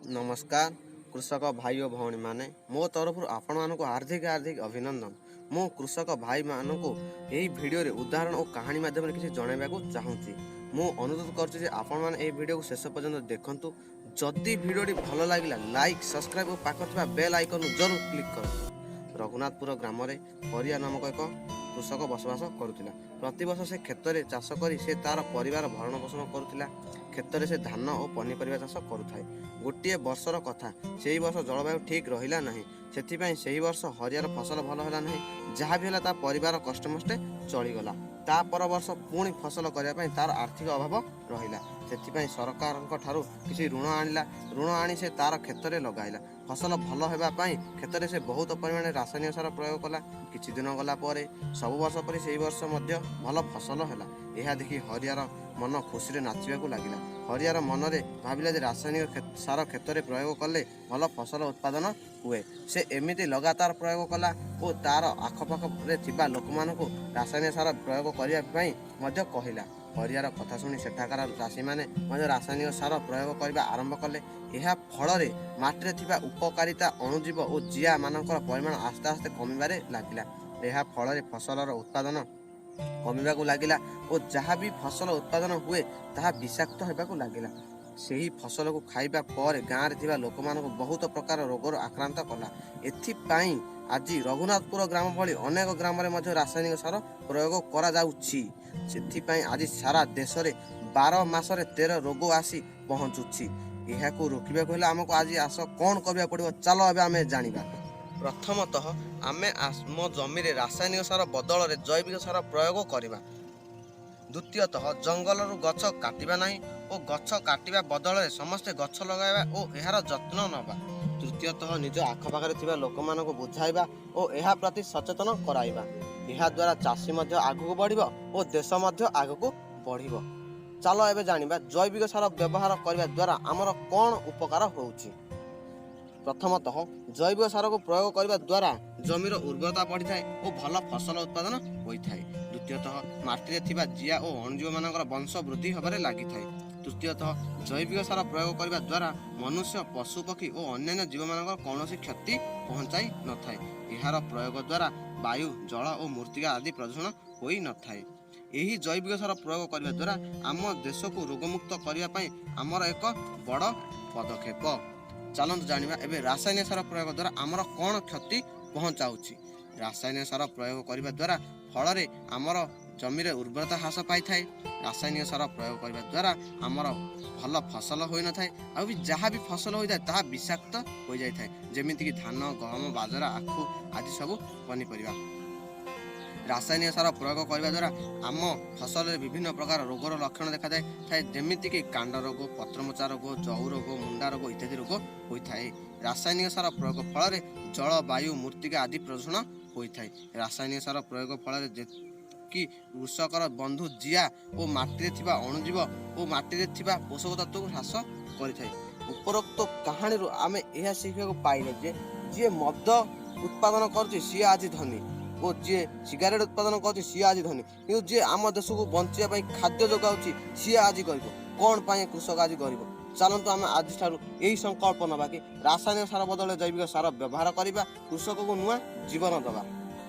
ନମସ୍କାର କୃଷକ ଭାଇ ଓ ଭଉଣୀମାନେ, ମୋ ତରଫରୁ ଆପଣମାନଙ୍କୁ ହାର୍ଦ୍ଦିକ ହାର୍ଦ୍ଦିକ ଅଭିନନ୍ଦନ। ମୁଁ କୃଷକ ଭାଇମାନଙ୍କୁ ଏହି ଭିଡ଼ିଓରେ ଉଦାହରଣ ଓ କାହାଣୀ ମାଧ୍ୟମରେ କିଛି ଜଣାଇବାକୁ ଚାହୁଁଛି। ମୁଁ ଅନୁରୋଧ କରୁଛି ଯେ ଆପଣମାନେ ଏହି ଭିଡ଼ିଓକୁ ଶେଷ ପର୍ଯ୍ୟନ୍ତ ଦେଖନ୍ତୁ। ଯଦି ଭିଡ଼ିଓଟି ଭଲ ଲାଗିଲା, ଲାଇକ୍, ସବସ୍କ୍ରାଇବ୍ ଓ ପାଖରେ ଥିବା ବେଲ୍ ଆଇକନ୍କୁ ଜରୁର କ୍ଲିକ୍ କରନ୍ତୁ। ରଘୁନାଥପୁର ଗ୍ରାମରେ ହରିଆ ନାମକ ଏକ କୃଷକ ବସବାସ କରୁଥିଲା। ପ୍ରତିବର୍ଷ ସେ କ୍ଷେତରେ ଚାଷ କରି ସେ ତାର ପରିବାର ଭରଣ ପୋଷଣ କରୁଥିଲା। କ୍ଷେତରେ ସେ ଧାନ ଓ ପନିପରିବା ଚାଷ କରୁଥାଏ। ଗୋଟିଏ ବର୍ଷର କଥା, ସେହି ବର୍ଷ ଜଳବାୟୁ ଠିକ୍ ରହିଲା ନାହିଁ। ସେଥିପାଇଁ ସେହି ବର୍ଷ ହରିଆର ଫସଲ ଭଲ ହେଲା ନାହିଁ। ଯାହା ବି ହେଲା, ତା ପରିବାର କଷ୍ଟମଷ୍ଟେ ଚଳିଗଲା। ତା ପର ବର୍ଷ ପୁଣି ଫସଲ କରିବା ପାଇଁ ତାର ଆର୍ଥିକ ଅଭାବ ରହିଲା। ସେଥିପାଇଁ ସରକାରଙ୍କ ଠାରୁ କିଛି ଋଣ ଆଣିଲା। ଋଣ ଆଣି ସେ ତାର କ୍ଷେତରେ ଲଗାଇଲା। ଫସଲ ଭଲ ହେବା ପାଇଁ କ୍ଷେତରେ ସେ ବହୁତ ପରିମାଣରେ ରାସାୟନିକ ସାର ପ୍ରୟୋଗ କଲା। କିଛି ଦିନ ଗଲା ପରେ ସବୁ ବର୍ଷ ପରି ସେହି ବର୍ଷ ମଧ୍ୟ ଭଲ ଫସଲ ହେଲା। ଏହା ଦେଖି ହରିଆର ମନ ଖୁସିରେ ନାଚିବାକୁ ଲାଗିଲା। ହରିଆର ମନରେ ଭାବିଲା ଯେ ରାସାୟନିକ ସାର କ୍ଷେତରେ ପ୍ରୟୋଗ କଲେ ଭଲ ଫସଲ ଉତ୍ପାଦନ ହୁଏ। ସେ ଏମିତି ଲଗାତାର ପ୍ରୟୋଗ କଲା ଓ ତାର ଆଖପାଖରେ ଥିବା ଲୋକମାନଙ୍କୁ ରାସାୟନିକ ସାର ପ୍ରୟୋଗ କରିବା ପାଇଁ ମଧ୍ୟ କହିଲା। ହରିଆର କଥା ଶୁଣି ସେଠାକାର ଚାଷୀମାନେ ମଧ୍ୟ ରାସାୟନିକ ସାର ପ୍ରୟୋଗ କରିବା ଆରମ୍ଭ କଲେ। ଏହା ଫଳରେ ମାଟିରେ ଥିବା ଉପକାରିତା ଅଣୁଜୀବ ଓ ଜିଆ ମାନଙ୍କର ପରିମାଣ ଆସ୍ତେ ଆସ୍ତେ କମିବାରେ ଲାଗିଲା। ଏହା ଫଳରେ ଫସଲର ଉତ୍ପାଦନ କମିବାକୁ ଲାଗିଲା ଓ ଯାହା ବି ଫସଲ ଉତ୍ପାଦନ ହୁଏ, ତାହା ବିଷାକ୍ତ ହେବାକୁ ଲାଗିଲା। ସେହି ଫସଲକୁ ଖାଇବା ପରେ ଗାଁରେ ଥିବା ଲୋକମାନଙ୍କୁ ବହୁତ ପ୍ରକାର ରୋଗର ଆକ୍ରାନ୍ତ କଲା। ଏଥିପାଇଁ ଆଜି ରଘୁନାଥପୁର ଗ୍ରାମ ଭଳି ଅନେକ ଗ୍ରାମରେ ମଧ୍ୟ ରାସାୟନିକ ସାର ପ୍ରୟୋଗ କରାଯାଉଛି। ସେଥିପାଇଁ ଆଜି ସାରା ଦେଶରେ 12 ମାସରେ 13 ରୋଗ ଆସି ପହଞ୍ଚୁଛି। ଏହାକୁ ରୋକିବାକୁ ହେଲେ ଆମକୁ ଆଜି ଆସ କ'ଣ କରିବାକୁ ପଡ଼ିବ, ଚାଲ ଏବେ ଆମେ ଜାଣିବା। ପ୍ରଥମତଃ, ଆମେ ଆମ ଜମିରେ ରାସାୟନିକ ସାର ବଦଳରେ ଜୈବିକ ସାର ପ୍ରୟୋଗ କରିବା। ଦ୍ୱିତୀୟତଃ, ଜଙ୍ଗଲରୁ ଗଛ କାଟିବା ନାହିଁ ଓ ଗଛ କାଟିବା ବଦଳରେ ସମସ୍ତେ ଗଛ ଲଗାଇବା ଓ ଏହାର ଯତ୍ନ ନେବା। ତୃତୀୟତଃ, ନିଜ ଆଖପାଖରେ ଥିବା ଲୋକମାନଙ୍କୁ ବୁଝାଇବା ଓ ଏହା ପ୍ରତି ସଚେତନ କରାଇବା। ଏହାଦ୍ୱାରା ଚାଷୀ ମଧ୍ୟ ଆଗକୁ ବଢ଼ିବ ଓ ଦେଶ ମଧ୍ୟ ଆଗକୁ ବଢ଼ିବ। ଚାଲ ଏବେ ଜାଣିବା, ଜୈବିକ ସାର ବ୍ୟବହାର କରିବା ଦ୍ୱାରା ଆମର କ'ଣ ଉପକାର ହେଉଛି। ପ୍ରଥମତଃ, ଜୈବିକ ସାରକୁ ପ୍ରୟୋଗ କରିବା ଦ୍ୱାରା ଜମିର ଉର୍ବରତା ବଢ଼ିଥାଏ ଓ ଭଲ ଫସଲ ଉତ୍ପାଦନ ହୋଇଥାଏ। ଦ୍ୱିତୀୟତଃ, ମାଟିରେ ଥିବା ଜିଆ ଓ ଅଣୁଜୀବମାନଙ୍କର ବଂଶ ବୃଦ୍ଧି ହେବାରେ ଲାଗିଥାଏ। ତୃତୀୟତଃ, ଜୈବିକ ସାର ପ୍ରୟୋଗ କରିବା ଦ୍ୱାରା ମନୁଷ୍ୟ, ପଶୁ, ପକ୍ଷୀ ଓ ଅନ୍ୟାନ୍ୟ ଜୀବମାନଙ୍କର କୌଣସି କ୍ଷତି ପହଞ୍ଚାଇ ନଥାଏ। ଏହାର ପ୍ରୟୋଗ ଦ୍ୱାରା ବାୟୁ, ଜଳ ଓ ମୃତ୍ତିକା ଆଦି ପ୍ରଦୂଷଣ ହୋଇନଥାଏ। ଏହି ଜୈବିକ ସାର ପ୍ରୟୋଗ କରିବା ଦ୍ୱାରା ଆମ ଦେଶକୁ ରୋଗମୁକ୍ତ କରିବା ପାଇଁ ଆମର ଏକ ବଡ଼ ପଦକ୍ଷେପ। ଚାଲନ୍ତୁ ଜାଣିବା ଏବେ, ରାସାୟନିକ ସାର ପ୍ରୟୋଗ ଦ୍ୱାରା ଆମର କ'ଣ କ୍ଷତି ପହଞ୍ଚାଉଛି। ରାସାୟନିକ ସାର ପ୍ରୟୋଗ କରିବା ଦ୍ୱାରା ଫଳରେ ଆମର ଜମିରେ ଉର୍ବରତା ହ୍ରାସ ପାଇଥାଏ। ରାସାୟନିକ ସାର ପ୍ରୟୋଗ କରିବା ଦ୍ୱାରା ଆମର ଭଲ ଫସଲ ହୋଇନଥାଏ, ଆଉ ବି ଯାହା ବି ଫସଲ ହୋଇଥାଏ, ତାହା ବିଷାକ୍ତ ହୋଇଯାଇଥାଏ, ଯେମିତିକି ଧାନ, ଗହମ, ବାଜରା, ଆଖୁ ଆଦି ସବୁ ପନିପରିବା। ରାସାୟନିକ ସାର ପ୍ରୟୋଗ କରିବା ଦ୍ୱାରା ଆମ ଫସଲରେ ବିଭିନ୍ନ ପ୍ରକାର ରୋଗର ଲକ୍ଷଣ ଦେଖାଯାଇଥାଏ, ଯେମିତିକି କାଣ୍ଡ ରୋଗ, ପତ୍ରମୋଚା ରୋଗ, ଜଉ ରୋଗ, ମୁଣ୍ଡା ରୋଗ ଇତ୍ୟାଦି ରୋଗ ହୋଇଥାଏ। ରାସାୟନିକ ସାର ପ୍ରୟୋଗ ଫଳରେ ଜଳ, ବାୟୁ, ମୃତ୍ତିକା ଆଦି ପ୍ରଦୂଷଣ ହୋଇଥାଏ। ରାସାୟନିକ ସାର ପ୍ରୟୋଗ ଫଳରେ କି କୃଷକର ବନ୍ଧୁ ଜିଆ ଓ ମାଟିରେ ଥିବା ଅଣୁଜୀବ ଓ ମାଟିରେ ଥିବା ପୋଷକ ତତ୍ତ୍ୱକୁ ହ୍ରାସ କରିଥାଏ। ଉପରୋକ୍ତ କାହାଣୀରୁ ଆମେ ଏହା ଶିଖିବାକୁ ପାଇଲେ ଯେ ଯିଏ ମଦ ଉତ୍ପାଦନ କରୁଛି, ସିଏ ଆଜି ଧନୀ ଓ ଯିଏ ସିଗାରେଟ୍ ଉତ୍ପାଦନ କରୁଛି, ସିଏ ଆଜି ଧନୀ, କିନ୍ତୁ ଯିଏ ଆମ ଦେଶକୁ ବଞ୍ଚିବା ପାଇଁ ଖାଦ୍ୟ ଯୋଗାଉଛି, ସିଏ ଆଜି ଗରିବ। କ'ଣ ପାଇଁ କୃଷକ ଆଜି ଗରିବ? ଚାଲନ୍ତୁ, ଆମେ ଆଜିଠାରୁ ଏହି ସଂକଳ୍ପ ନେବା କି ରାସାୟନିକ ସାର ବଦଳରେ ଜୈବିକ ସାର ବ୍ୟବହାର କରିବା, କୃଷକକୁ ନୂଆ ଜୀବନ ଦେବା।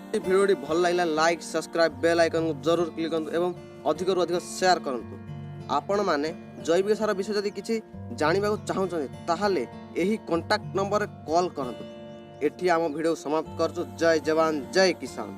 ଏହି ଭିଡ଼ିଓଟି ଭଲ ଲାଗିଲା, ଲାଇକ୍, ସବସ୍କ୍ରାଇବ୍, ବେଲ୍ ଆଇକନ୍କୁ ଜରୁର କ୍ଲିକ୍ କରନ୍ତୁ ଏବଂ ଅଧିକରୁ ଅଧିକ ସେୟାର କରନ୍ତୁ। ଆପଣମାନେ ଜୈବିକ ସାର ବିଷୟରେ ଯଦି କିଛି ଜାଣିବାକୁ ଚାହୁଁଛନ୍ତି, ତାହେଲେ ଏହି କଣ୍ଟାକ୍ଟ ନମ୍ବରରେ କଲ୍ କରନ୍ତୁ। ଏଠି ଆମ ଭିଡ଼ିଓ ସମାପ୍ତ କରୁଛୁ। ଜୟ ଯବାନ, ଜୟ କିଷାନ।